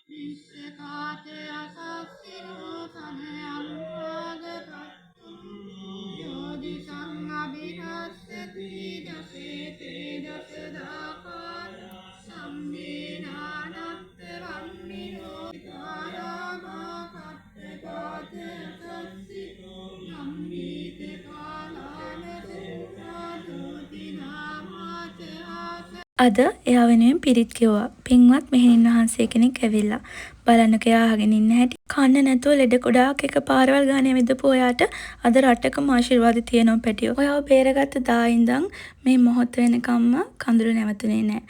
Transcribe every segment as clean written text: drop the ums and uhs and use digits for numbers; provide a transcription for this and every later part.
නිස්සකාච අසස්සිනෝ සමයං ආගතත්තුං යෝදිසං අභිරස්සති දසේතේ දස දාකාර සම්මේනානත්ත වම්මිනෝ කායාමා කට්ටකාච අසස්සිනෝ නම්මීත කාලාන සූරා දූති නාමාච ආස. අද එයා වෙනුවෙන් පිරිත් කිව්වා. පින්වත් මෙහෙණින් වහන්සේ කෙනෙක් ඇවිල්ලා. බලන්නකෝ එයා අහගෙන ඉන්න හැටි. කන්න නැතුව ලෙඩ ගොඩාක් එක පාරවල් ගානේ ඇවිදපු ඔයාට අද රටකම ආශිර්වාද තියෙනවා පැටියෝ. ඔයාව බේරගත්ත දා ඉඳන් මේ මොහොත වෙනකම්ම කඳුළු නැවතුනේ නෑ.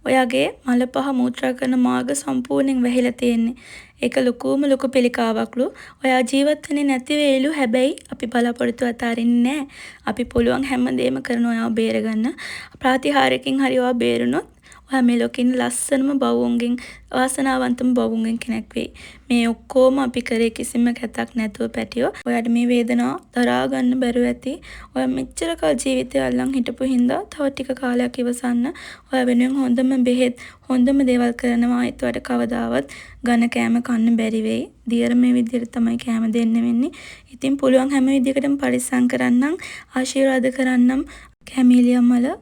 ඔයාගේ මල පහ මූත්‍රා කරන මාර්ග සම්පූර්ණයෙන් වැහිලා තියෙන්නේ. ඒක ලොකුම ලොකු පිළිකාවක්ලු. ඔයා ජීවත් වෙන්නේ නැති වෙයිලු. හැබැයි අපි බලාපොරොත්තු අතාරින්නේ නෑ. අපි පුළුවන් හැමදේම කරනවා ඔයාව බේරගන්න. ප්‍රාතිහාර්යකින් හරි ඔයා බේරුණොත් ඔයා මේ ලෝකේ ඉන්න ලස්සනම බවුන්ගෙන් වාසනාවන්තම බවුන්ගෙන් කෙනෙක් වෙයි. මේ ඔක්කොම අපි කරේ කිසිම කැතක් නැතුව පැටියෝ. ඔයාට මේ වේදනාව දරා ගන්න බැරුව ඇති. ඔයා මෙච්චර කල් ජීවිතේ අල්ලන් හිටපු හින්දා තව ටික කාලයක් ඉවසන්න. ඔයා වෙනුවෙන් හොඳම බෙහෙත් හොඳම දේවල් කරනවා. ඒත් ඔයාට කවදාවත් ඝන කෑම කන්න බැරි වෙයි. දියර මේ විදිහට තමයි කෑම දෙන්න වෙන්නේ. ඉතින් පුළුවන් හැම විදිහකටම පරිස්සම් කරන්නම්. ආශිර්වාද කරන්නම්. කැමීලියා මල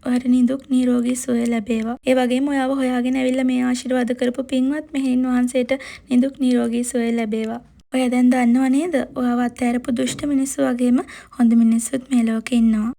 ඔයාට නිදුක් නිරෝගී සුවය ලැබේවා. ඒ වගේම ඔයාව හොයාගෙන ඇවිල්ලා මේ ආශිර්වාද කරපු පින්වත් මෙහෙණින් වහන්සේට නිදුක් නිරෝගී සුවය ලැබේවා. ඔයා දැන් දන්නව නේද? ඔයාව අතෑරපු දුෂ්ට මිනිස්සු වගේම හොඳ මිනිස්සුත් මේ ලෝකේ ඉන්නවා.